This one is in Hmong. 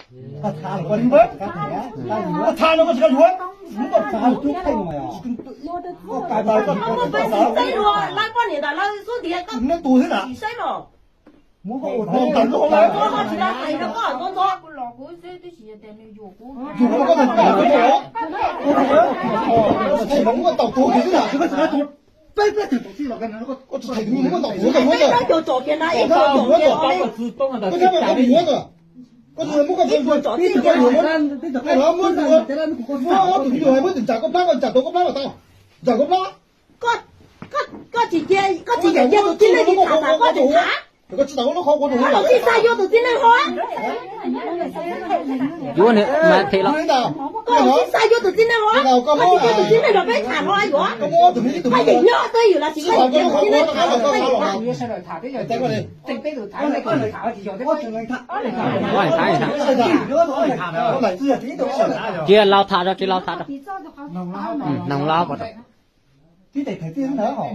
Koj tham los koj tsis koj yuav, koj tham los koj tsis koj yuav, koj tham los koj tsis koj yuav. Koj pais koj tsis koj yuav, lawv poj niam ntawd lawv xub ntiag koj, neb tus thiab na. Saib los, muab koj ua tau los koj tsis tau hais rau koj ntxov ntxov. Yus koj koj tsis tau, koj tsis tau muab koj tau tus kiag xwb na. Peb peb tug tau txij los koj tsis tau muab koj tau tus koj yuav, koj tsis tau muab koj, koj tsis tau muab koj. Koj tus muab koj, koj muab tus, muab ob tug me nyuam, muab tus ntsa koj plab, koj ntsa tuav koj plab los tau, ntsa koj plab. Koj tsis cia, koj tsis yam cia tus txiv neej tiv tham tas koj tsis tham. Koj tsis tau lub qhov kuv tus, koj tsis xa yuav tus txiv neej hos. Yuav nws mas them los. Koj tsis xa yuav tus txiv neej hos, koj tsis cia tus txiv neej los peb tham hos yuav. Koj yeej nyob twj ywm los sis koj yeej cia tus txiv neej tham los koj yuav. Cia laus tham rau, cia laus tham rau. Noog laus, tib tes thawm tij ntawd hos.